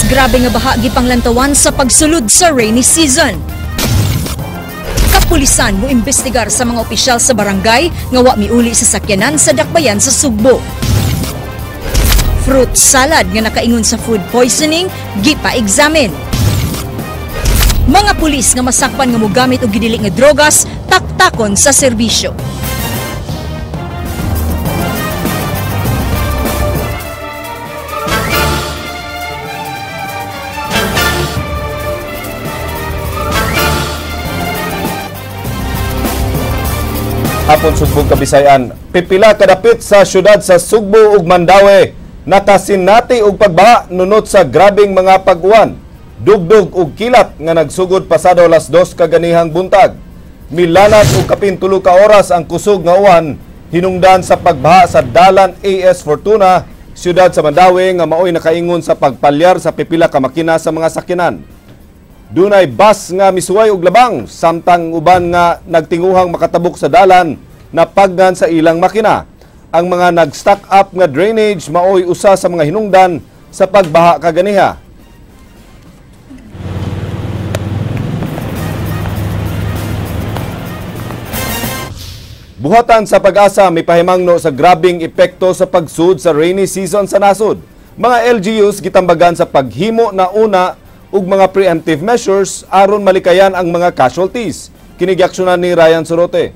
Grabe nga baha gipanglantawan sa pagsulod sa rainy season. Kapulisan mo imbestigar sa mga opisyal sa barangay nga wa miuli sa sakyanan sa dakbayan sa Sugbo. Fruit salad nga nakaingon sa food poisoning gipa-examine. Mga pulis nga masakpan nga mogamit og gidili nga drogas taktakon sa serbisyo. Hapon Sugbong Kabisayan, pipila kadapit sa syudad sa Sugbo ug Mandaue nakasinati og pagbaha nunot sa grabeng mga pag-uwan. Dugdug og kilat nga nagsugod pasado alas 2 kaganihang buntag. Milanad og kapin 3 ka oras ang kusog nga uwan hinungdan sa pagbaha sa dalan AS Fortuna, syudad sa Mandaue nga maoy nakaingon sa pagpalyar sa pipila ka makina sa mga sakyanan. Dunay bus nga misuway og labang samtang uban nga nagtinguhang makatabok sa dalan na paggan sa ilang makina. Ang mga nag-stack up nga drainage maoy usa sa mga hinungdan sa pagbaha kaganiha. Buhatan sa Pag-asa mipahimangno sa grabing epekto sa pagsud sa rainy season sa nasod. Mga LGUs gitambagan sa paghimo na una ug mga preemptive measures aron malikayan ang mga casualties. Kini giaksyonan ni Ryan Sorote.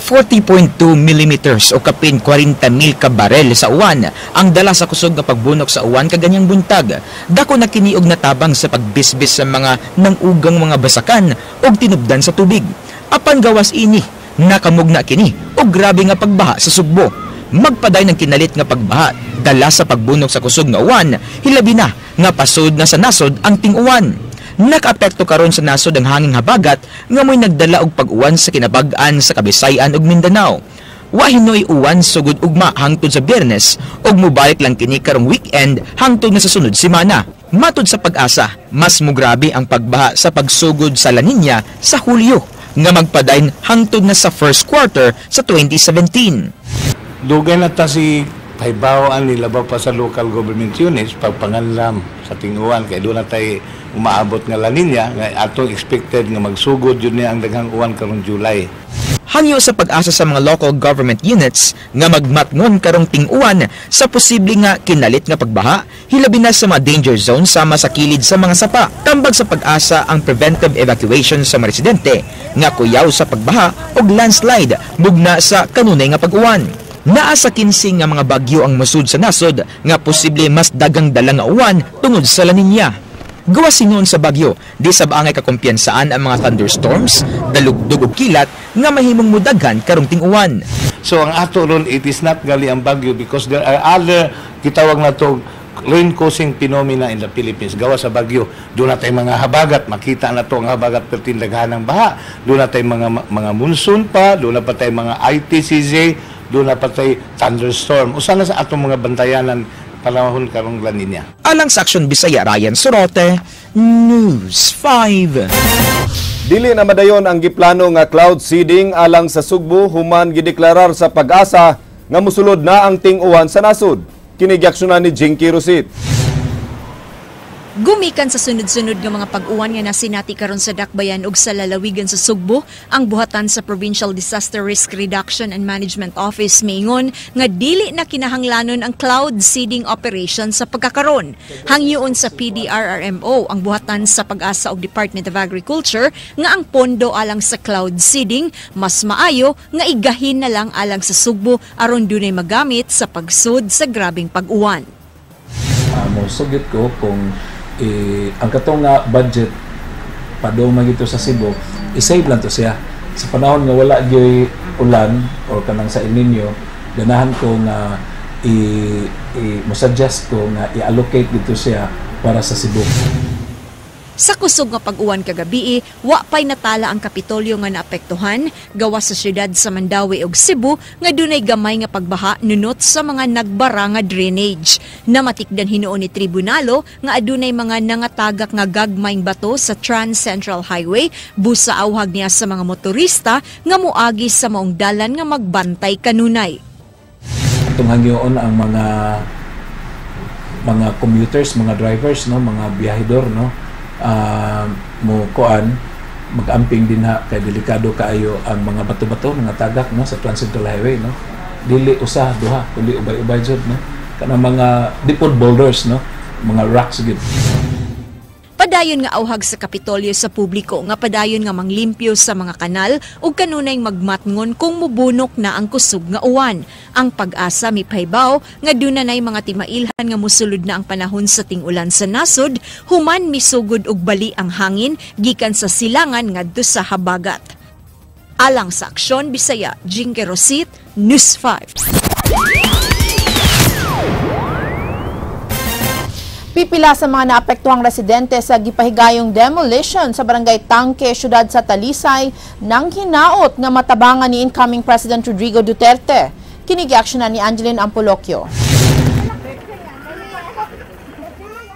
40.2 millimeters o kapin 40,000 ka barel sa uwan ang dala sa kusog nga pagbunok sa uwan kaganyang buntag. Dako na kini og natabang sa pagbisbis sa mga nang-ugang mga basakan og tinubdan sa tubig. Apan gawas ini, nakamugna kini og grabe nga pagbaha sa Sugbo. Magpaday ng kinalit nga pagbaha dala sa pagbunok sa kusog nga uwan, hilabi na nga pasod na sa nasod ang ting-uwan. Nakaapekto karon sa nasod ang hanging habagat nga mo'y nagdala og pag-uwan sa kinabag-an sa Kabisayan ug Mindanao. Wa hinoy uwan sugod ugma hangtod sa Biyernes ug mobalik lang kini karong weekend hangtod na sa sunod semana. Matud sa Pag-asa, mas mugrabe ang pagbaha sa pagsugod sa La Niña sa Hulyo nga magpadayon hangtod na sa first quarter sa 2017. Dugay na ta si pahibawan nila ba pa sa local government units pagpanganlam sa tinguan kay doon na tayo umaabot nga La Niña nga atong expected nga magsugod yun niya ang daghang uwan karong July. Hangyo sa Pag-asa sa mga local government units nga magmatngon karong ting-uwan sa posible nga kinalit nga pagbaha, hilabi na sa mga danger zone sama sa kilid sa mga sapa. Tambag sa Pag-asa ang preventive evacuation sa mga residente nga kuyaw sa pagbaha og landslide mugna sa kanunay nga pag-uwan. Naa sa 15 nga mga bagyo ang musud sa nasod nga posible mas dagang dala nga uwan tungod sa La Niña. Gawas hinuon sa bagyo, di sab angay kakumpiyansaan ang mga thunderstorms, dalugdog ug kilat nga mahimong mudaghan karong ting-uwan. So ang ato ron, it is not gali ang bagyo because there are other gitawag na to rain-causing phenomena in the Philippines. Gawa sa bagyo, doon na tayo mga habagat, makita na to ang habagat pero tindaghan ng baha. Doon na tayo mga monsoon pa, doon na pa tayo mga ITCZ, doon na pa tayo thunderstorm. Usa na sa atong mga bantayanan panahon karong La Niña. Alang sa Aksyon Bisaya, Ryan Sorote, News 5. Dili na madayon ang giplano nga cloud seeding alang sa Sugbo human gideklarar sa Pag-asa nga musulod na ang ting-uwan sa nasod. Kini giaksyonan ni Jinky Rosit. Gumikan sa sunod-sunod nga mga pag-uwan nga nasinati karon sa dakbayan ug sa lalawigan sa Sugbo, ang buhatan sa Provincial Disaster Risk Reduction and Management Office miingon nga dili na kinahanglanon ang cloud seeding operation sa pagkakaron. Hangyoon sa PDRRMO ang buhatan sa Pag-asa ug Department of Agriculture nga ang pondo alang sa cloud seeding mas maayo nga igahin na lang alang sa Sugbo aron dunay magamit sa pagsud sa grabeng pag-uwan. Mosugit ko kung ang katong nga budget padung man gito sa Cebu, i-save lang to siya sa panahon nga wala gyoy ulan or kanang sa El Nino. Ganahan ko nga i mo-suggest ko nga i-allocate dito siya para sa Cebu. Sa kusog nga pag-uwan kagabi, wa pay natala ang Kapitolyo nga naapektuhan gawas sa syudad sa Mandaue ug Cebu nga dunay gamay nga pagbaha nunot sa mga nagbara nga drainage. Namatikdan hinuon ni Tribunalo nga adunay mga nangatagak nga gagmayng bato sa Trans-Central Highway busa awhag niya sa mga motorista nga moagi sa maong dalan nga magbantay kanunay. Itong hangyoon ang mga mga commuters, mga drivers, no, mga biyahidor, no, mo kuan, mag-amping din ha kay delikado kaayo ang mga bato-bato, mga tagak, no, sa Transcentral Highway, no. Dili usa duha kundi ubay-ubay jud, no, kanang mga dipod boulders, no, mga rocks gid. Padayon nga auhag sa Kapitolyo sa publiko nga padayon nga manglimpyo sa mga kanal ug kanunay magmatngon kung mubunok na ang kusog nga uwan. Ang PAGASA mipahibaw nga duna nay mga timailhan nga musulod na ang panahon sa ting-ulan sa nasod human misugod og bali ang hangin gikan sa silangan ngadto sa habagat. Alang sa Aksyon Bisaya, Jinky Rosit, News 5. Pipila sa mga naapektuhang residente sa gipahigayong demolition sa Barangay Tangke, siyudad sa Talisay, nang hinaot nga matabangan ni incoming President Rodrigo Duterte. Kini gi-aksyonan ni Angeline Ampolocchio.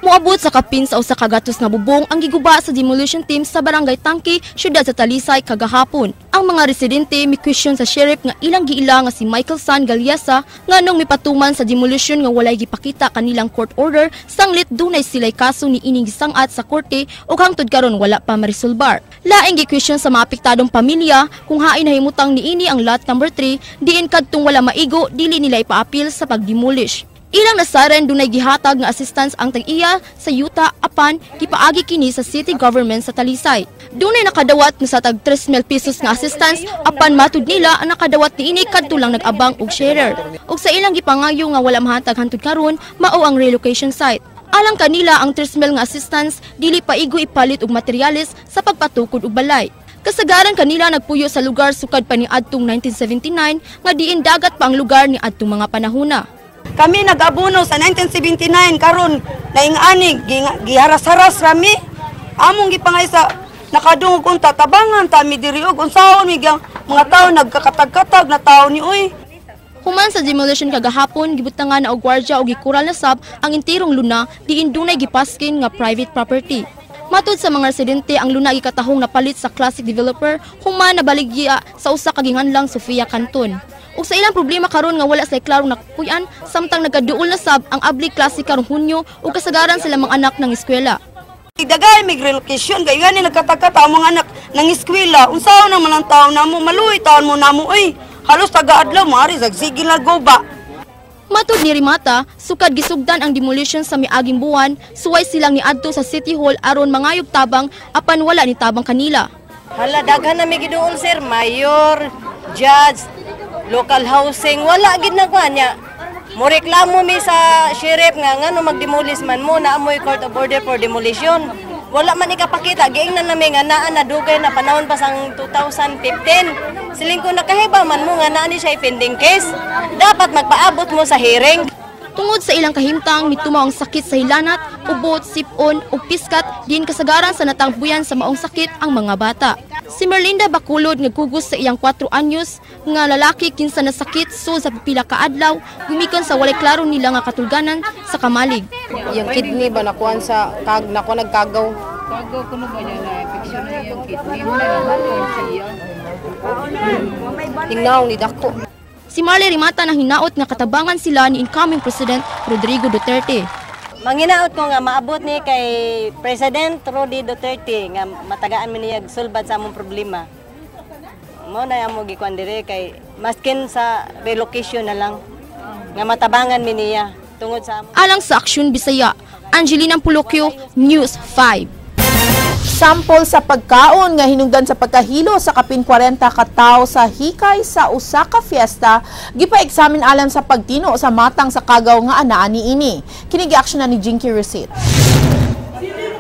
Moabot sa kapin sa 100 nga bubong ang giguba sa demolition team sa Barangay Tangke, siyudad sa Talisay kagahapon. Ang mga residente mi-question sa sheriff nga ilang giila nga si Michael San Galyasa nganong mipatuman sa demolition nga walay gipakita kanilang court order, sanglit dunay sila'y kaso ni ining gisangat sa korte ug hangtod karon wala pa maresolbar. Laing gi-question sa mga apektadong pamilya kung hain nahimutang niini ang lot number 3 diin kadtong wala maigo dili nila ipaapil sa pagdemolish. Ilang nasaren dunay gihatag nga assistance ang tag-iya sa yuta apan gipaagi kini sa city government sa Talisay. Dunay nakadawat nga sa tag 3,000 pesos nga assistance apan matud nila ang nakadawat niini kadto lang nag-abang og sharer. Ug sa ilang gipangayo nga wala mahatag hangtod karon mao ang relocation site. Alang kanila ang 3,000 nga assistance dili paigo ipalit og materyales sa pagpatukod og balay. Kasagaran kanila nagpuyo sa lugar sukad pa ni adtong 1979 nga diin dagat pa ang lugar ni adtong mga panahuna. Kami nag-abono sa 1979 karon naing-ani giharas-haras rami. Among gipangay sa nakadungog unta tabangan ta mi diri og unsaon mi mga tawo nagkakatag-katag na tawo ni uy. Human sa demolition kagahapon gibutangan na og gwardiya og gikural na sab ang intirong luna diin dunay gipaskin nga private property. Matud sa mga residente ang luna gikatahong napalit sa classic developer human nabaligya sa usa ka ginganlang Sofia Canton. Ug sa ilang problema karon nga wala say klarong nakapuy-an samtang nagaduol na sab ang abli klase karong Hunyo ug kasagaran sila mga anak ng eskwela. Dagay mig relocation kay gani nagkatagkata ang mga anak ng eskwela. Unsaon naman ang tawo namo maluoy taon mo namo uy. Halos taga-adlaw maari sige na goba. Matud ni Rimata, sukad gisugdan ang demolition sa miaging buwan, suway silang niadto sa City Hall aron mangayog tabang apan wala ni tabang kanila. Hala daghan na mi giduol sir, mayor, judge, local housing, wala gid na kuan niya. Mo reklamo mi sa sheriff nga ngano magdemolis man mo na amoy court of order for demolition. Wala man ikapakita, giingnan nami nga naa na dugay na panahon pa sang 2015. Siling ko nakahiba man mo nga naa ni siya pending case. Dapat magpaabot mo sa hearing. Tungod sa ilang kahimtang, mitumaw ang sakit sa hilanat, ubot, sipon ug piskat diin kasagaran sa natangbuyan sa maong sakit ang mga bata. Si Merlinda Bakulod nga gugos sa iyang 4 anyos nga lalaki kinsa nasakit so sa pipila ka adlaw gumikan sa walay klaro nila nga katulganan sa kamalig. Iyang kidney ba nakuan sa kag nakuan nagkagaw. Kagaw kuno ba niya na infeksyon na iyang kidney wala na siya. Tingnaw ni dako. Si Marley Rimata nang hinaot nga katabangan sila ni incoming President Rodrigo Duterte. Manginaot ko nga maabot ni kay President Rodi Duterte nga matagaan mi niya sulbad sa among problema. Mo na amo gikuan diri kay maskin sa relocation na lang nga matabangan mi niya tungod sa among. Alang sa Aksyon Bisaya, Angelina Pulocchio, News 5. Sample sa pagkaon nga hinungdan sa pagkahilo sa kapin 40 ka tawo sa hikay sa usa ka fiesta gipa-eksamin alang sa pagtino sa matang sa kagaw nga anaa niini. Kini giaksyonan ni Jinky Recit.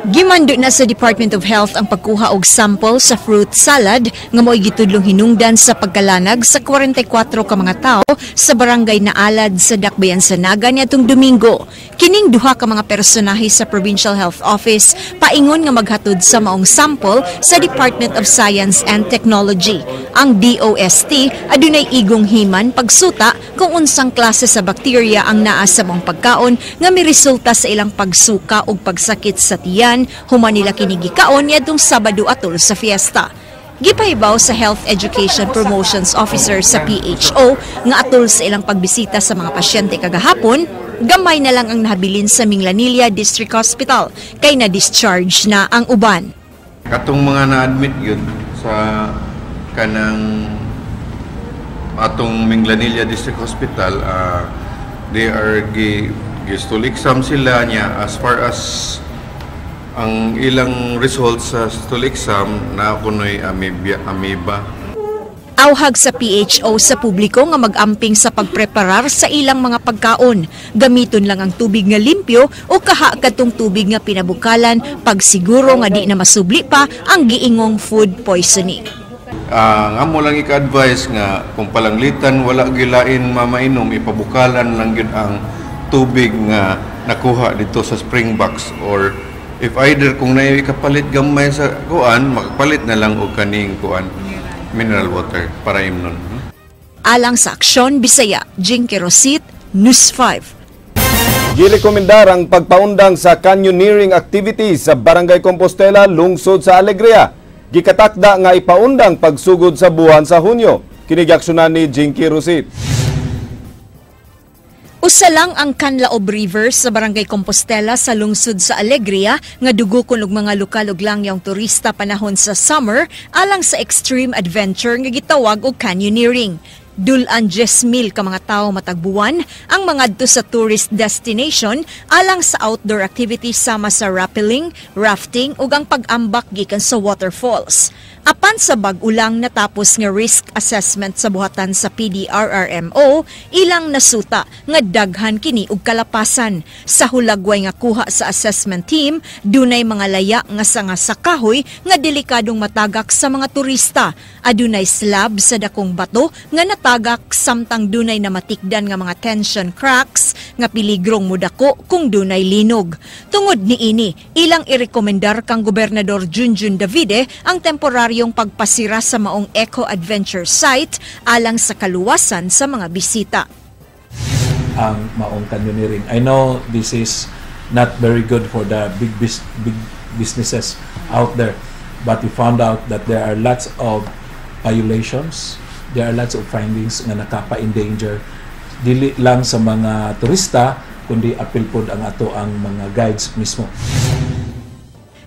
Gimando na sa Department of Health ang pagkuha og sample sa fruit salad nga mo'y gitudlong hinungdan sa pagkalanag sa 44 ka mga tawo sa barangay Naalad sa Dakbayan sa Naga niadtong Domingo. Kining duha ka mga personahe sa Provincial Health Office paingon nga maghatod sa maong sample sa Department of Science and Technology. Ang DOST adunay igong himan pagsuta kung unsang klase sa bakterya ang naa sa maong pagkaon nga miresulta sa ilang pagsuka ug pagsakit sa tiyan human nila kini gikaon niadtong Sabado atol sa fiesta. Gipahibaw sa Health Education Promotions Officer sa PHO nga atol sa ilang pagbisita sa mga pasyente kagahapon, gamay na lang ang nahabilin sa Minglanilla District Hospital kay na-discharge na ang uban. Katong mga na-admit yun sa kanang atong Minglanilla District Hospital, they are gi stool exam sila niya. As far as ang ilang results sa stool exam na kunoy amoeba. Awhag sa PHO sa publiko nga mag-amping sa pagpreparar sa ilang mga pagkaon. Gamiton lang ang tubig nga limpyo o kaha kadtong tubig nga pinabukalan pagsiguro nga di na masubli pa ang giingong food poisoning. Ang amo lang ika-advise nga kung palanglitan wala gilain mamainom, ipabukalan lang gyud ang tubig nga nakuha dito sa spring box, or if either kung naay ikapalit gamay sa kuan, makapalit na lang og kaning kuan mineral water para imnon. Alang sa Aksyon Bisaya, Jinky Rosit, News 5. Girekomendar ang pagpaundang sa canyoneering activities sa Barangay Compostela, lungsod sa Alegria. Gikatakda nga ipaundang pagsugod sa buwan sa Hunyo. Kini giaksyonan ni Jinky Rosit. Usa lang ang Kanlaob River sa Barangay Compostela sa lungsod sa Alegria nga dugukon og mga lokal ug langyong turista panahon sa summer alang sa extreme adventure nga gitawag og canyoneering. Dul-an 10,000 ka mga tawo matag buwan ang mangadto sa tourist destination alang sa outdoor activities sama sa rappelling, rafting ug ang pag-ambak gikan sa waterfalls. Apan sa bag-o lang natapos nga risk assessment sa buhatan sa PDRRMO, ilang nasuta nga daghan kini og kalapasan. Sa hulagway nga kuha sa assessment team, dunay mga laya nga sanga sa kahoy nga delikadong matagak sa mga turista. Adunay slab sa dakong bato nga natagak samtang dunay namatikdan nga mga tension cracks nga piligrong mudako kung dunay linog. Tungod niini, ilang irekomendar kang Gobernador Junjun Davide ang temporaryong pagpasira sa maong eco-adventure site alang sa kaluwasan sa mga bisita. Ang maong canyoneering. I know this is not very good for the big businesses out there, but we found out that there are lots of violations, there are lots of findings nga nakapa-endanger dili lang sa mga turista kundi apil pod ang ato ang mga guides mismo.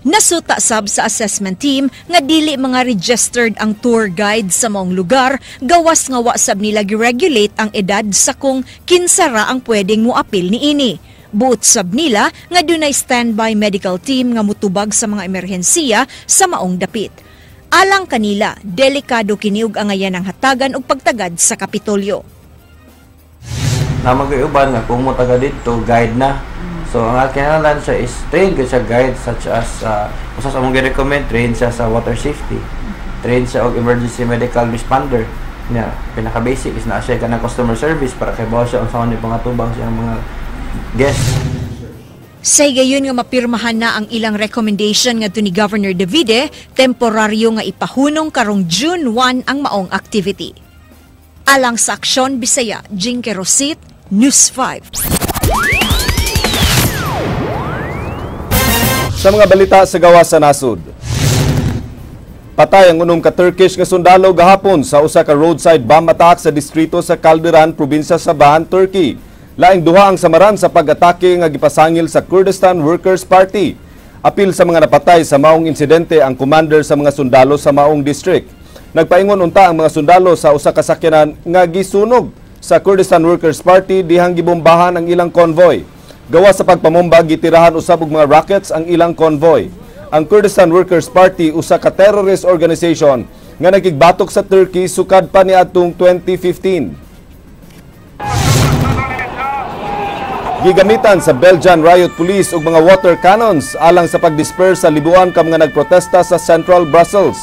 Nasuta sab sa assessment team nga dili mga registered ang tour guide sa maong lugar, gawas nga wa sab nila gi-regulate ang edad sa kung kinsa ra ang pwedeng moapil niini. Buot sab nila nga dunay standby medical team nga mutubag sa mga emerhensiya sa maong dapit. Alang kanila, delikado kini ug angayan ang hatagan og pagtagad sa Kapitolyo. Namag-uban nga kung mo taga dito, guide na. So ang kinahanglan siya is train gyud siya guide such as usa sa among gi-recommend, train siya sa water safety, train siya og emergency medical responder. Nya, pinaka basic is na siya kanang customer service para kay bawo siya unsa ni pangatubang siyang mga guests. Sa higayon nga mapirmahan na ang ilang recommendation ngadto ni Governor Davide, temporaryo nga ipahunong karong June 1 ang maong activity. Alang sa Aksyon Bisaya, Jinky Rosit, News 5. Sa mga balita sa gawas sa nasod. Patay ang unom ka Turkish nga sundalo gahapon sa usa ka roadside bomb attack sa distrito sa Calderan, probinsya sa Van, Turkey. Laing duha ang samaran sa pag-atake nga gipasangil sa Kurdistan Workers Party. Apil sa mga napatay sa maong insidente ang commander sa mga sundalo sa maong district. Nagpaingon unta ang mga sundalo sa usa ka sakyanan nga gisunog sa Kurdistan Workers Party dihang gibombahan ang ilang convoy. Gawas sa pagpamomba, gitirahan usab og mga rockets ang ilang convoy. Ang Kurdistan Workers Party usa ka terrorist organization nga nagigbatok sa Turkey sukad pa niadtong 2015. Gigamitan sa Belgian Riot Police og mga water cannons alang sa pagdisperse sa libuan ka mga nagprotesta sa Central Brussels.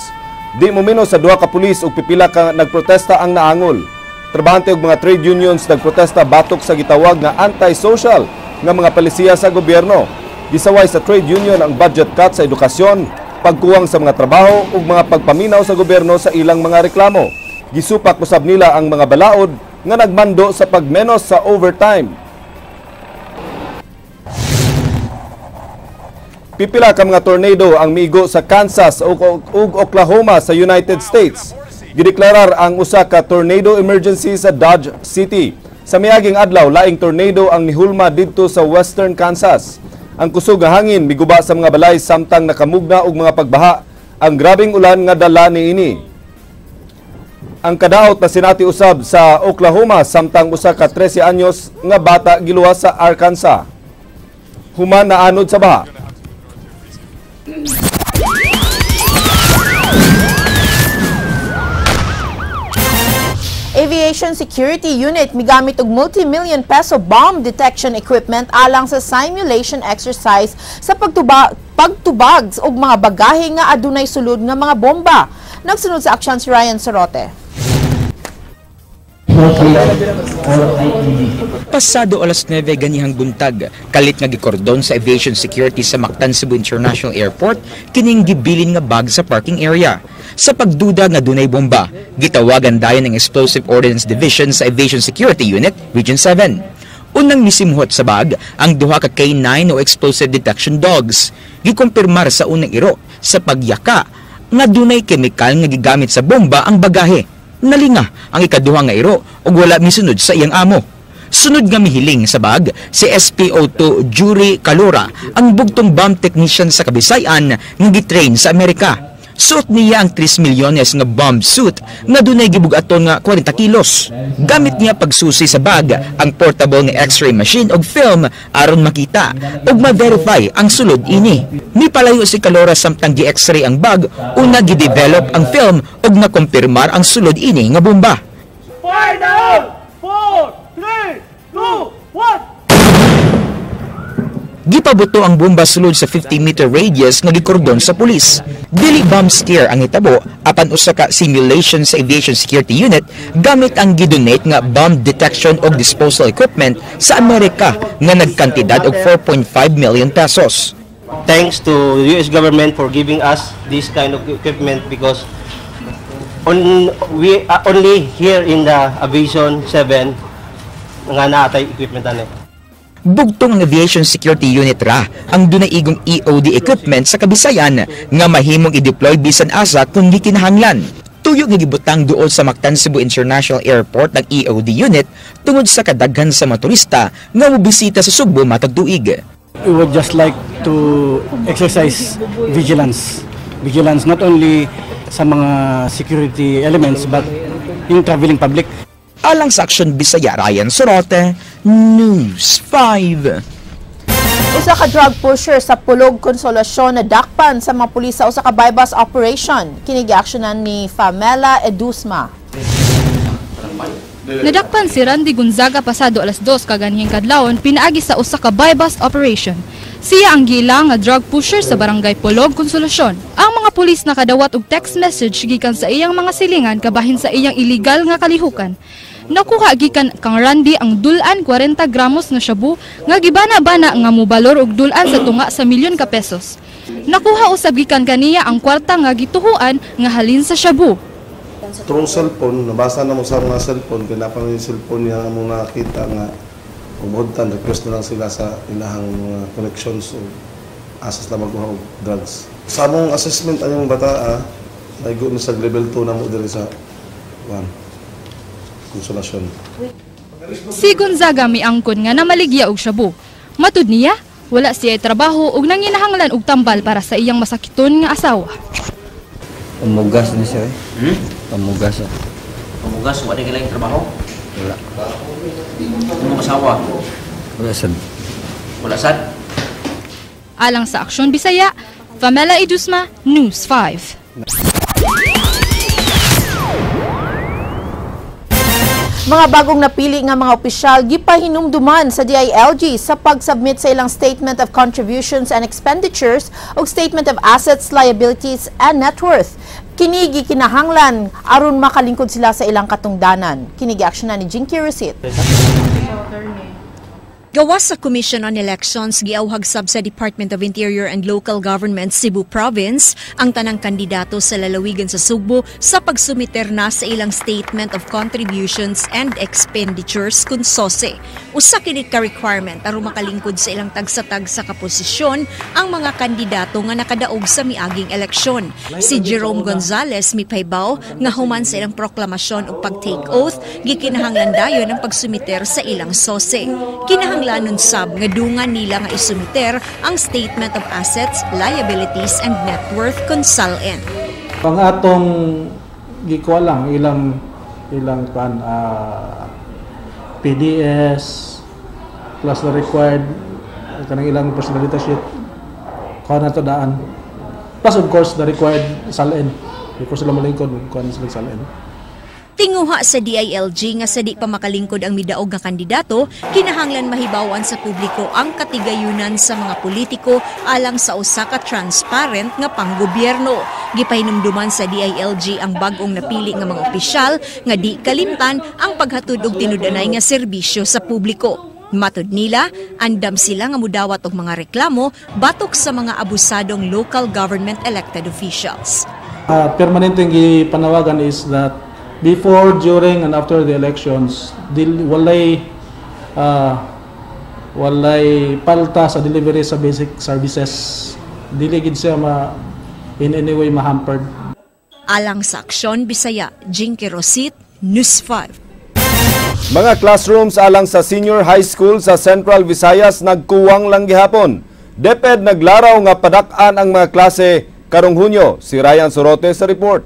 Di momino sa duha ka pulis og pipila ka nagprotesta ang naangol. Trabahante og mga trade unions nagprotesta batok sa gitawag nga anti-social nga mga palisiya sa gobyerno. Gisaway sa trade union ang budget cut sa edukasyon, pagkuwang sa mga trabaho ug mga pagpaminaw sa gobyerno sa ilang mga reklamo. Gisupak usab nila ang mga balaod nga nagmando sa pagmenos sa overtime. Pipila ka mga tornado ang miigo sa Kansas ug Oklahoma sa United States. Gideklarar ang usa ka tornado emergency sa Dodge City. Sa miaging adlaw, laing tornado ang nihulma didto sa Western Kansas. Ang kusog nga hangin miguba sa mga balay samtang nakamugna og mga pagbaha ang grabeng ulan nga dala niini. Ang kadaot na sinati usab sa Oklahoma samtang usa ka 13 anyos nga bata giluwas sa Arkansas. Human naanod sa baha. Aviation Security Unit migamit og multi-million peso bomb detection equipment alang sa simulation exercise sa pagtubag og mga bagahe nga adunay sulod nga mga bomba. Nagsunod sa aksyon si Ryan Sorote. Pasado alas 9 ganihang buntag, kalit nga gikordon sa aviation security sa Mactan Cebu International Airport kining gibilin nga bag sa parking area. Sa pagduda nga dunay bomba, gitawagan dayon ang Explosive Ordnance Division sa Aviation Security Unit, Region 7. Unang misimhot sa bag ang duha ka K9 o explosive detection dogs. Gikumpirmar sa unang iro sa pagyaka nga dunay kemikal nga gigamit sa bomba ang bagahe. Nalinga ang ikaduha nga iro ug wala misunod sa iyang amo. Sunod nga mihiling sa bag si SPO2 Jury Calora, ang bugtong bomb technician sa Kabisayan nga gitrain sa Amerika. Suot niya ang 3 milyones nga bomb suit nga dunay gibug-aton nga 40 kilos. Gamit niya pagsusi sa bag ang portable nga x-ray machine og film aron makita ug ma-verify ang sulod ini. Mipalayo si Calora samtang gi-x-ray ang bag, una gi-develop ang film ug nakumpirmar ang sulod ini nga bomba. Fire down! 4, 3, 2, 1! Gipabuto ang bomba sulod sa 50-meter radius nga gikordon sa pulis. Dili bomb scare ang hitabo apan usa ka simulation sa Aviation Security Unit gamit ang gidonate nga bomb detection og disposal equipment sa Amerika nga nagkantidad og 4.5 million pesos. Thanks to the US government for giving us this kind of equipment because we only here in the Aviation 7 nga naatay equipment ani. Bugtong ang Aviation Security Unit ra ang dunaigong EOD equipment sa Kabisayan nga mahimong i-deploy bisan asa kung gikinahanglan. Tuyo nga gibutang duol sa Mactan Cebu International Airport ang EOD unit tungod sa kadaghan sa mga turista nga mobisita sa Sugbo matag tuig. We would just like to exercise vigilance. Vigilance not only sa mga security elements but yung traveling public. Alang sa Aksyon Bisaya, Ryan Sorote, News 5. Usa ka drug pusher sa Pulog Konsolasyon na dakpan sa mga pulis sa usa ka bypass operation. Kini giaksyonan ni Famela Edusma. Nadakpan si Randy Gonzaga pasado alas 2 kaganhing kadlawon pinaagi sa usa ka bypass operation. Siya ang giila nga drug pusher sa Barangay Pulog, Konsolasyon. Ang mga pulis nakadawat og text message gikan sa iyang mga silingan kabahin sa iyang illegal nga kalihukan. Nakuha gikan kang Randy ang dulan 40 gramos nga shabu nga gibana-bana nga mobalor og dulan sa tunga sa milyon ka pesos. Nakuha usab gikan kaniya ang kwarta nga gituhuan nga halin sa shabu. Through cellphone, nabasa na mo sa mga cellphone, kaya pa yung cellphone niya mo nakita nga umuhuntan, request na lang sila sa ilahang mga connections o asas na magkuha og drugs. Sa among assessment ang bata, naigo na sa level 2 na mo diri sa 1. Konsolasyon. Si Gonzaga miangkon nga namaligya og shabu. Matud niya, wala siya trabaho ug nanginahanglan og tambal para sa iyang masakiton nga asawa. Pamugas ni siya eh. Pamugas. Pamugas, wala kailangang trabaho? Wala. Imong asawa? Wala sad. Wala sad? Alang sa Aksyon Bisaya, Famela Idusma, News 5. Mga bagong napili nga mga opisyal gipahinumduman sa DILG sa pag-submit sa ilang Statement of Contributions and Expenditures ug Statement of Assets, Liabilities and Net Worth. Kini gikinahanglan aron makalingkod sila sa ilang katungdanan. Kini giaksyonan ni Jinky Rusit. Gawas sa Commission on Elections, giawhag sab sa Department of Interior and Local Government Cebu Province ang tanang kandidato sa lalawigan sa Sugbo sa pagsumiter na sa ilang Statement of Contributions and Expenditures kun SOCE. Usa kini ka requirement aron makalingkod sa ilang tagsa-tagsa ka posisyon ang mga kandidato nga nakadaog sa miaging eleksyon. Si Jerome Gonzales mipahibaw nga human sa ilang proklamasyon ug pag-take oath, gikinahanglan dayon ang pagsumiter sa ilang SOCE. Kinahanglanon sab nga dungan nila nga isumiter ang Statement of Assets, Liabilities and Net Worth kun SALN. Ang atong gikuha lang ilang ilang kan PDS plus the required kanang ilang personality sheet, kuha na to daan. Plus, of course, the required SALN. Before sila malingkod, kuha na sila SALN. Tinguha sa DILG nga sa di pa makalingkod ang midaog nga kandidato, kinahanglan mahibawan sa publiko ang katigayunan sa mga politiko alang sa usa ka transparent nga panggobyerno. Gipahinumduman sa DILG ang bag-ong napili nga mga opisyal nga di kalimtan ang paghatod og tinud-anay nga serbisyo sa publiko. Matud nila, andam sila nga mudawat og mga reklamo batok sa mga abusadong local government elected officials. Permanente gipanawagan is that before, during, and after the elections, walay palta sa delivery sa basic services. Dili gid siya ma in any way ma-hampered. Alang sa Aksyon Bisaya, Jinky Rosit, News 5. Mga classrooms alang sa senior high school sa Central Visayas nagkuwang lang gihapon. DepEd naglaraw nga padak-an ang mga klase karong Hunyo. Si Ryan Sorote sa report.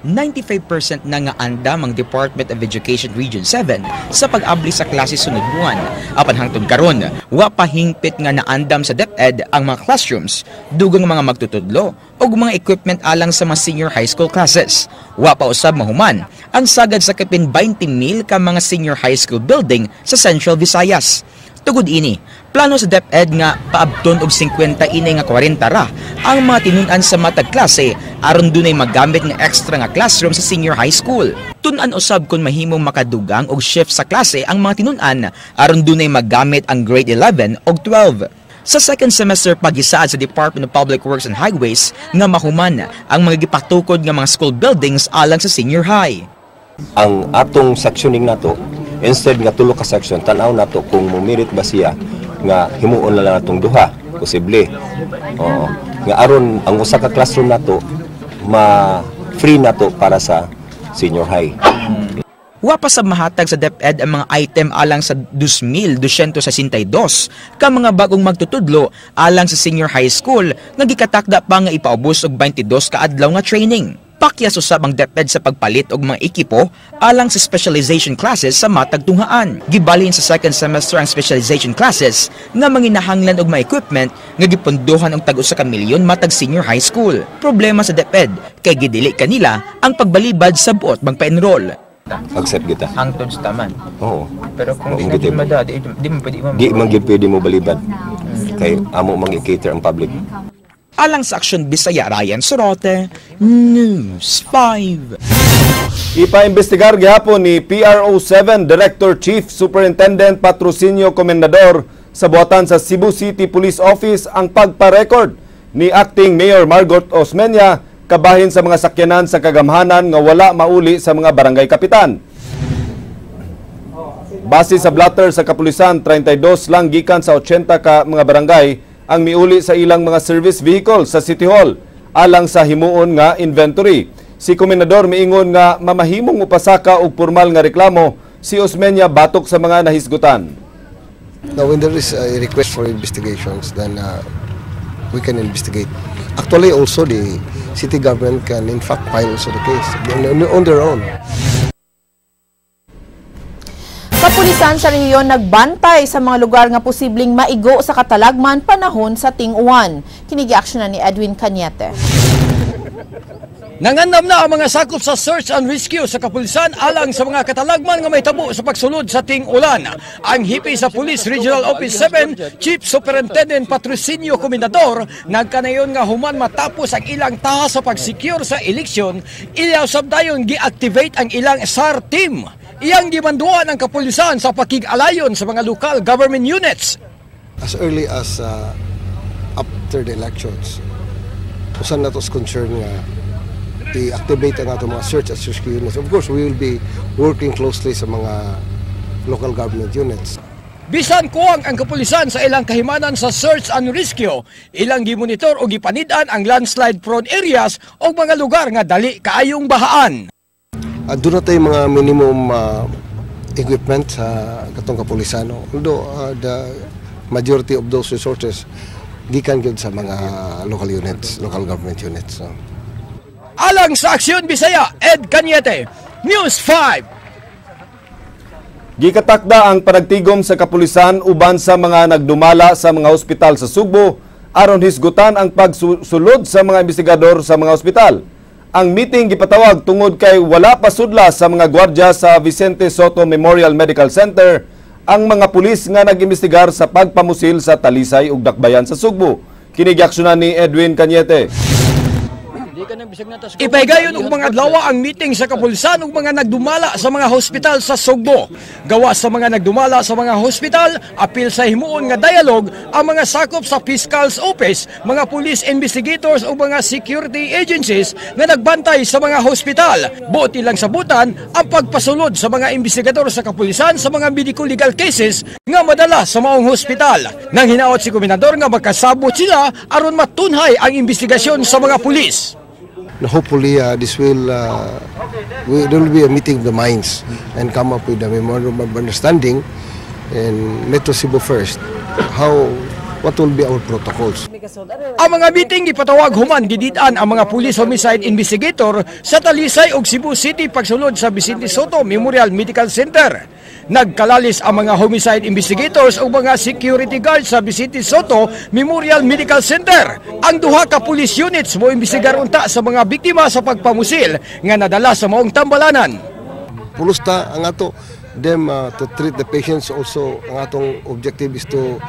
95% na nga andam ang Department of Education Region 7 sa pag-abli sa klase sunod buwan. Apan hangtod karon, wa pa hingpit nga naandam sa DepEd ang mga classrooms, dugang mga magtutudlo ug mga equipment alang sa mga senior high school classes. Wa pa usab mahuman ang sagad sa kapin 20,000 ka mga senior high school building sa Central Visayas. Tugod ini, plano sa DepEd nga paabton og 50 ini nga 40 ra ang mga tinun-an sa matag klase aron dunay magamit nga extra nga classroom sa senior high school. Tun-an usab kon mahimong makadugang og shift sa klase ang mga tinun-an aron dunay magamit ang grade 11 og 12. Sa second semester, pagisaad sa Department of Public Works and Highways nga mahuman ang mga gipatukod nga mga school buildings alang sa senior high. Ang atong sectioning nato, instead nga tulo ka section, tan-aw nato kung mumirit ba siya nga himuon na lang atong duha, posible. Oo. Nga aron ang usa ka classroom nato ma free nato para sa senior high. Wa pa sa mahatag sa DepEd ang mga item alang sa 2,262 ka mga bagong magtutudlo alang sa senior high school nga gikatakda pa nga ipaubos og 22 ka adlaw nga training. Pakyas usab ang DepEd sa pagpalit og mga ekipo alang sa specialization classes sa matag tunghaan. Gibalhin sa second semester ang specialization classes nga manginahanglan og mga equipment nga gipondohan og tag-usa ka milyon matag senior high school. Problema sa DepEd kay gidili kanila ang pagbalibad sa buot magpa-enroll. Accept kita. Hangtod sa taman. Oo. Pero kung Oo, di gid na mada, di mo pwede Di man gyud pwede mo balibad. Kay amo mang i-cater ang public. Alang sa Aksyon Bisaya, Ryan Sorote, News 5. Ipaimbestigar gihapon ni PRO7 Director Chief Superintendent Patrocinio Comendador sa buhatan sa Cebu City Police Office ang pagpa-record ni Acting Mayor Margot Osmeña kabahin sa mga sakyanan sa kagamhanan nga wala mauli sa mga barangay kapitan. Base sa blotter sa kapulisan, 32 lang gikan sa 80 ka mga barangay ang miuli sa ilang mga service vehicle sa City Hall alang sa himuon nga inventory. Si Comendador miingon nga mamahimong upasaka og formal nga reklamo si Osmeña batok sa mga nahisgutan. Now, when there is a request for investigations, then we can investigate. Actually, also the city government can in fact file also the case on their own. Kapulisan sa rehiyon nagbantay sa mga lugar nga posibleng maigo sa katalagman panahon sa ting-uwan. Kini gi-aksyonan ni Edwin Cañete. Nangandam na ang mga sakop sa search and rescue sa kapulisan alang sa mga katalagman nga may tabo sa pagsulod sa ting-ulan. Ang hipi sa Police Regional Office 7, Chief Superintendent Patrocinio Comendador, nagkanayon nga human matapos ang ilang taha sa pag-secure sa eleksyon, ilaw sab dayon gi-activate ang ilang SAR team. Iyang gimanduan ang kapulisan sa pakig-alayon sa mga local government units. As early as after the elections, usa na to sa concern nga i-activate ang atong mga search and rescue units. Of course, we will be working closely sa mga local government units. Bisan kuwang ang kapulisan sa ilang kahimanan sa search and rescue, ilang gimonitor o gipanid-an ang landslide prone areas o mga lugar nga dali kaayong bahaan. Doon na tayo mga minimum equipment sa katong kapulisan, no? Although the majority of those resources gikan gyud sa mga local units, local government units. No? Alang sa Aksyon Bisaya, Ed Cañete, News 5. Gikatakda ang panagtigom sa kapulisan uban sa mga nagdumala sa mga ospital sa Sugbo aron hisgutan ang pagsulod sa mga investigador sa mga ospital. Ang meeting gipatawag tungod kay wala pa sudla sa mga gwardya sa Vicente Sotto Memorial Medical Center ang mga pulis nga nag-imbestigar sa pagpamusil sa Talisay ug Dakbayan sa Sugbo. Kini giaksyonan ni Edwin Cañete. Ipahigayon og mga adlaw ang meeting sa kapulisan ug mga nagdumala sa mga hospital sa Sugbo. Gawa sa mga nagdumala sa mga hospital, apil sa himuon nga dialogue ang mga sakop sa Fiscal's Office, mga police investigators ug mga security agencies nga nagbantay sa mga hospital. Buot ilang sabutan ang pagpasulod sa mga investigador sa kapulisan sa mga medico-legal cases nga madala sa maong hospital. Nang hinaot si Komendador nga magkasabot sila aron matunhay ang investigasyon sa mga pulis. Na hopefully this will we, there will be a meeting of the minds and come up with a memorandum of understanding in Metro Cebu first how what will be our protocols. Ang mga meeting gipatawag human gidid-an ang mga police homicide investigator sa Talisay ug Cebu City pagsulod sa Vicente Sotto Memorial Medical Center. Nagkalalis ang mga homicide investigators ug mga security guards sa Vicente Sotto Memorial Medical Center. Ang duha ka police units mo imbestigar unta sa mga biktima sa pagpamusil nga nadala sa maong tambalanan. Pulos ta ang ato them to treat the patients. Also, ang atong objective is to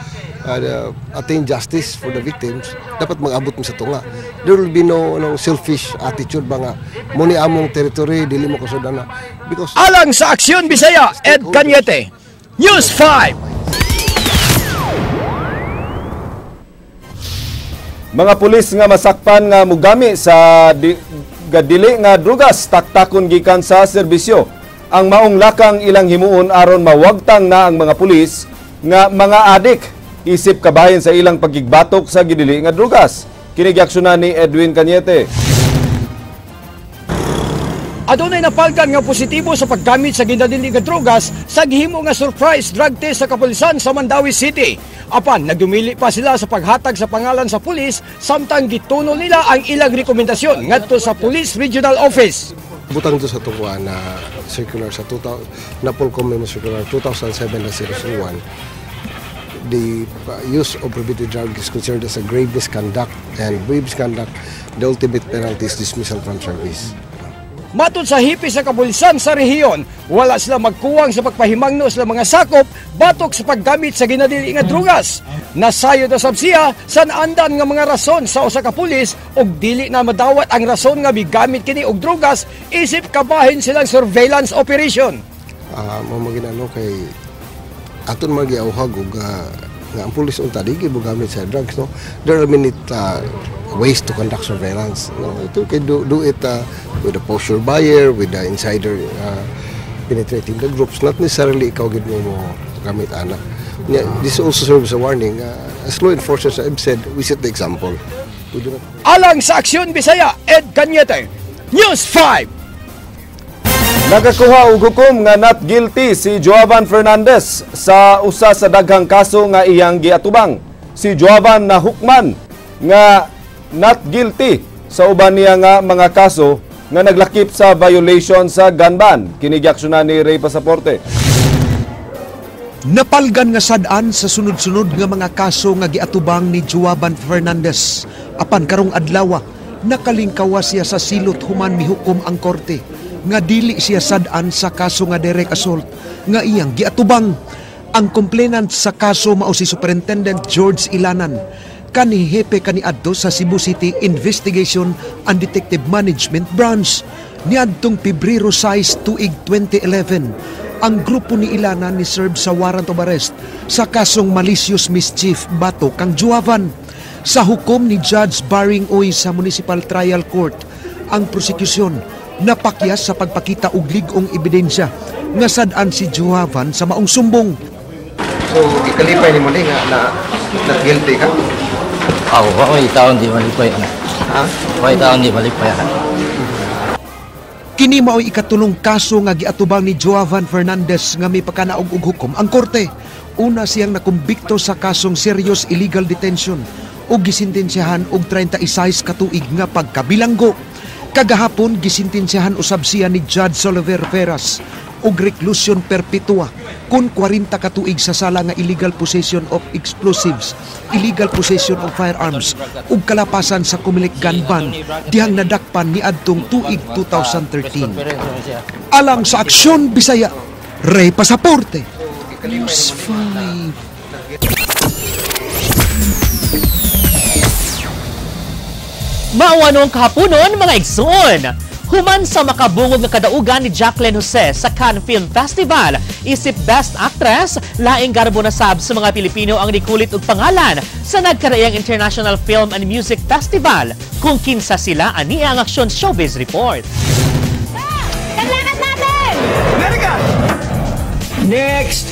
attain justice for the victims. Dapat mag-abot mi sa tunga. There will be no selfish attitude ba nga mo ni among territory, dili mo kasud ana, because Alang sa Aksyon Bisaya, Ed Cañete, News 5. Mga pulis nga masakpan nga mugami sa dili nga drugas taktakon gikan sa serbisyo. Ang maong lakang ilang himuon aron mawagtang na ang mga pulis nga mga adik isip kabahin sa ilang pagigbatok sa gidili nga drugas. Kini giaksyonan ni Edwin Cañete. Adunay napalgan nga positibo sa paggamit sa ginadili nga drogas sa gihimo nga surprise drug test sa kapulisan sa Mandaue City. Apan nagdumili pa sila sa paghatag sa pangalan sa pulis samtang gituno nila ang ilang rekomendasyon ngadto sa Police Regional Office. Butang to sa tuwa na circular sa 2000 Napolcom Memo Circular 2007-001, the use of prohibited drug is considered as a grave misconduct, and grave misconduct, the ultimate penalty is dismissal from service. Matod sa hipi sa kapulisan sa rehiyon, wala sila magkuwang sa pagpahimangno sa mga sakop batok sa paggamit sa ginadili nga drugas. Nasayod na sab siya sa naandan nga mga rason sa usa ka pulis ug dili na madawat ang rason nga migamit kini og drugas isip kabahin silang surveillance operation. Mao maginano kay aton magiauhag og nga ang pulis unta di gyud mogamit sa drugs, no? There are many ways to conduct surveillance, no? Ito kay do it with the posture buyer, with the insider penetrating the groups, not necessarily ikaw gid mo gamit ana. Yeah, this also serves as a warning. As law enforcers, I've said, we set the example. We do not. Alang sa Aksyon Bisaya, Ed Cañete, News 5. Nakakuha og hukom nga not guilty si Joavan Fernandez sa usa sa daghang kaso nga iyang giatubang. Si Joavan nahukman nga not guilty sa uban niya nga mga kaso nga naglakip sa violation sa gun ban. Kini giaksyonan ni Ray Pasaporte. Napalgan nga sad-an sa sunod-sunod nga mga kaso nga giatubang ni Joavan Fernandez. Apan karong adlaw, nakalingkawa siya sa silot human mihukom ang korte nga dili siya sad-an sa kaso nga direct assault nga iyang giatubang. Ang complainant sa kaso mao si Superintendent George Ilanan, kani hepe kaniadto sa Cebu City Investigation and Detective Management Branch. Niadtong Pebrero 6 tuig 2011, ang grupo ni Ilana ni serve sa warrant of arrest sa kasong malicious mischief batok kang Juavan. Sa hukom ni Judge Baring Uy sa Municipal Trial Court, ang prosekusyon napakyas sa pagpakita og lig-ong ebidensya nga sad-an si Juavan sa maong sumbong. So, ikalipay ni mo ni nga na not guilty ka? Aw, wa may taon di malipay ana. Ha? Wa taon di malipay ana. Kini mao'y ikatulong kaso nga giatubang ni Joavan Fernandez nga may pakanaog og hukom ang korte. Una siyang nakumbikto sa kasong serious illegal detention ug gisintensyahan og 36 ka tuig nga pagkabilanggo. Kagahapon gisintensyahan usab siya ni Judge Oliver Ferras og reclusion perpetua kun 40 ka tuig sa sala nga illegal possession of explosives, illegal possession of firearms ug kalapasan sa Comelec gun ban dihang nadakpan niadtong tuig 2013. Alang sa Aksyon Bisaya, Ray Pasaporte, News 5. Mauwanong kahaponon mga igsoon. Human sa makabungog nga kadaugan ni Jacqueline Jose sa Cannes Film Festival, isip Best Actress, laing garbo na sab sa mga Pilipino ang nikulit og pangalan sa nagkaraiyang International Film and Music Festival. Kung kinsa sila, ani ang Aksyon Showbiz Report. Kailangan natin! America! Next!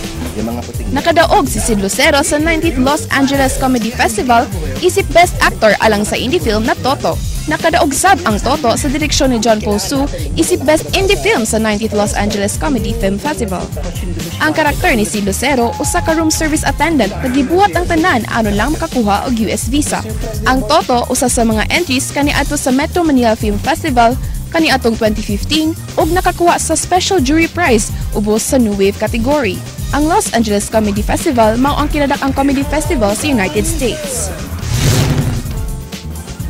Nakadaog si Sid Lucero sa 90th Los Angeles Comedy Festival isip Best Actor alang sa indie film na Toto. Nakadaog sab ang Toto sa direksyon ni John Paul Su isip Best Indie Film sa 90th Los Angeles Comedy Film Festival. Ang karakter ni Sid Lucero usa ka room service attendant na gibuhat ang tanan aron lang makakuha og US visa. Ang Toto usa sa mga entries kaniadto sa Metro Manila Film Festival kaniadtong 2015 ug nakakuha sa Special Jury Prize ubos sa New Wave category. Ang Los Angeles Comedy Festival mao ang kinadak-ang comedy festival sa United States.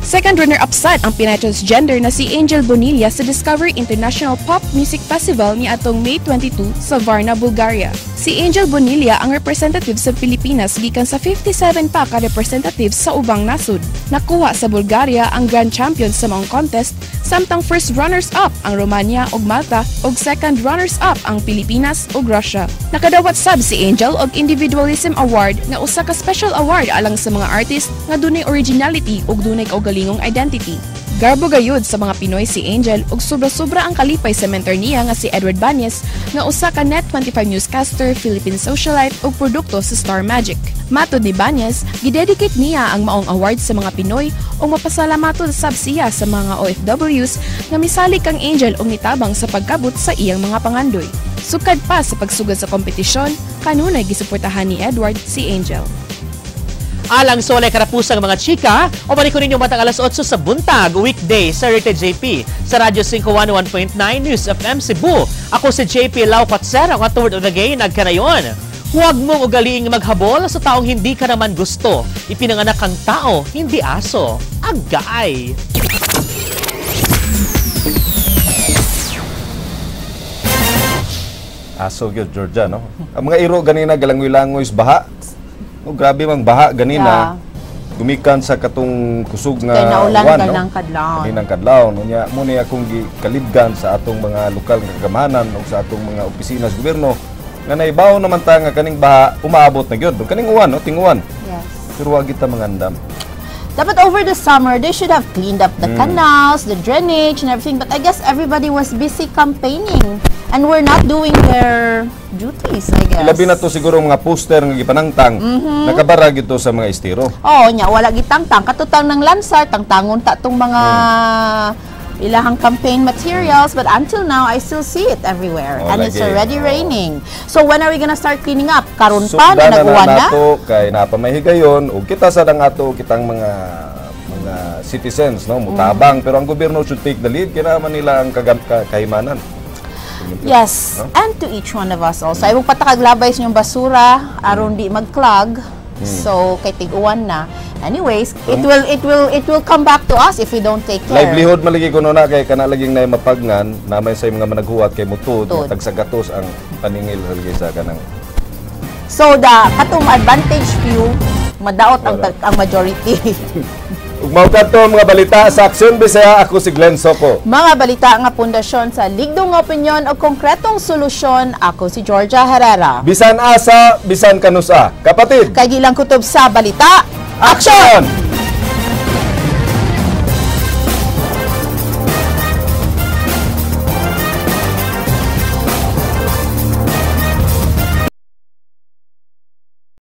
Second runner-up sad ang Pinay transgender na si Angel Bonilla sa Discovery International Pop Music Festival niadtong May 22 sa Varna, Bulgaria. Si Angel Bonilla ang representative sa Pilipinas gikan sa 57 pa ka representatives sa ubang nasud. Nakuha sa Bulgaria ang grand champion sa maong contest, samtang first runners-up ang Romania ug Malta ug second runners-up ang Pilipinas ug Russia. Nakadawat sab si Angel og Individualism Award nga usa ka special award alang sa mga artist nga dunay originality ug dunay kaugalingong identity. Garbo gayud sa mga Pinoy si Angel ug sobra-sobra ang kalipay sa mentor niya nga si Edward Banyes nga usa ka Net25 newscaster, Philippine socialite ug produkto sa Star Magic. Matod ni Banyes, gidedicate niya ang maong award sa mga Pinoy ug mapasalamaton sab siya sa mga OFWs nga misalig kang Angel ug nitabang sa pagkabot sa iyang mga pangandoy. Sukad pa sa pagsugod sa kompetisyon, kanunay gisuportahan ni Edward si Angel. Alang sa walay karapusang mga chika, o balik ko ninyo matang alas 8 sa buntag, weekday sa Rated JP, sa Radyo 511.9 News FM Cebu. Ako si JP Lau Patser, ang word of the gay, nagkanayon. Huwag mong ugaliing maghabol sa taong hindi ka naman gusto. Ipinanganak ang tao, hindi aso. Agay! Aso gyud, Georgia, no? Ang mga iro ganina galangoy-langoy sa baha. Oh, grabe mang baha ganina. Yeah. Gumikan sa katong kusog nga Kay naulan uwan, ka no? ng kadlawon. Kaninang kadlawon. Unya mo ni akong gikalibgan sa atong mga lokal nga kagamanan o sa atong mga opisina sa gobyerno nga naibaw naman ta nga kaning baha umaabot na gyud. Kaning uwan, no, tinguwan. Yes. Pero wa kita mangandam. Dapat over the summer, they should have cleaned up the canals, the drainage, and everything. But I guess everybody was busy campaigning and were not doing their duties, I guess. Ilabi na to siguro mga poster nga gipanangtang nakabara gyud to sa mga estero. Oo, nya wala gitangtang. Katutang ng Lansar, tangtangon ta tong mga ilahang campaign materials. But until now, I still see it everywhere. Oh, And it's lagi. already Oo. raining. So when are we gonna start cleaning up? Karon pa Sugdan na nag-uwan na? nato kay napamahigayon ug kita sad ang ato kitang mga citizens, no, mutabang, pero ang gobyerno should take the lead kay naman nila ang kahimanan. Yes, No? and to each one of us also. Ay magpatakaglabay sa inyong basura aron di mag-clog. So kay tig-uwan na. Anyways, it will come back to us if we don't take care. Livelihood malagi kuno na kay kana laging nay mapagnan namay sa mga managhuwat kay mutud Tud. tagsagatos ang paningil sa lagi sa kanang So the katong advantage few madaot ang majority. Ug mao kadto mga balita sa Aksyon Bisaya, ako si Glenn Soco. Mga balita nga pundasyon sa ligdong opinyon o konkretong solusyon, ako si Georgia Herrera. Bisan asa, bisan kanusa. Kapatid, Kay gilang kutob sa balita, aksyon!